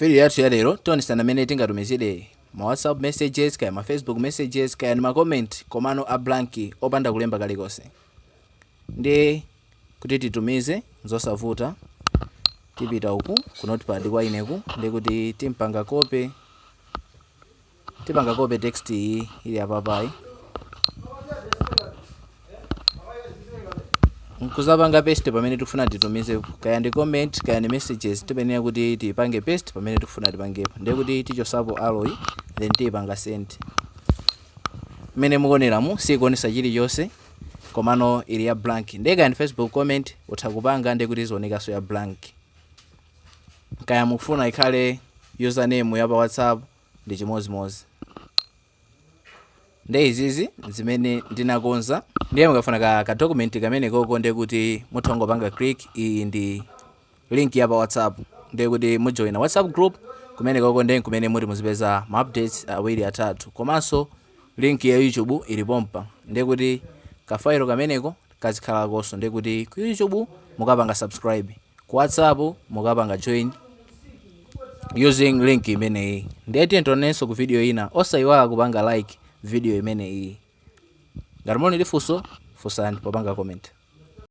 Video yathu ya lero tionesana mmene tingatumizire ma WhatsApp messages, kaya ma Facebook messages, kaya ndi ma comment, komano a blank, opanda kulemba kalikonse. Ndi kuti titumize zosavuta, tipita uku ku Notepad kwa ineku, ndi kuti timpanga copy, tipanga copy text iyi ili apapayi, nkuzapanga paste pamene tikufuna titumize, kaya ndi comment, kaya ndi messages. Tipenera kuti tipange paste pamene tikufuna tipangepo. Ndiye kuti tichosapo arrow, then tiyipanga send. Mmene mukuoneramu, sikuonesa chilichonse, komano ili ya blank. Ndiye kaya ndi Facebook comment, utha kupanga, ndiye kuti izionekanso ya blank. Kaya mukufuna ikhale username ya pa WhatsApp, ndi chimozimozi. Ndiye izizi zimene ndinakonza. Ndiye mukafuna ka document kamene koko, ndiye kuti mutha kungopanga click. Iyi ndi link ya pa WhatsApp, ndiye kuti mujoina WhatsApp group kumene koko, ndiye kumene muti muzipeza ma updates awiri atatu. Komanso link ya YouTube ili pompa, ndiye kuti ka file kameneko kazikhalakonso. Ndiye kuti ku YouTube mukapanga subscribe, ku WhatsApp mukapanga join using link imeneyi. Ndiye tiye tionenso ku video ina. Osayiwala kupanga like video imeneyi. Ngati muli ndi funso, funsani popanga comment.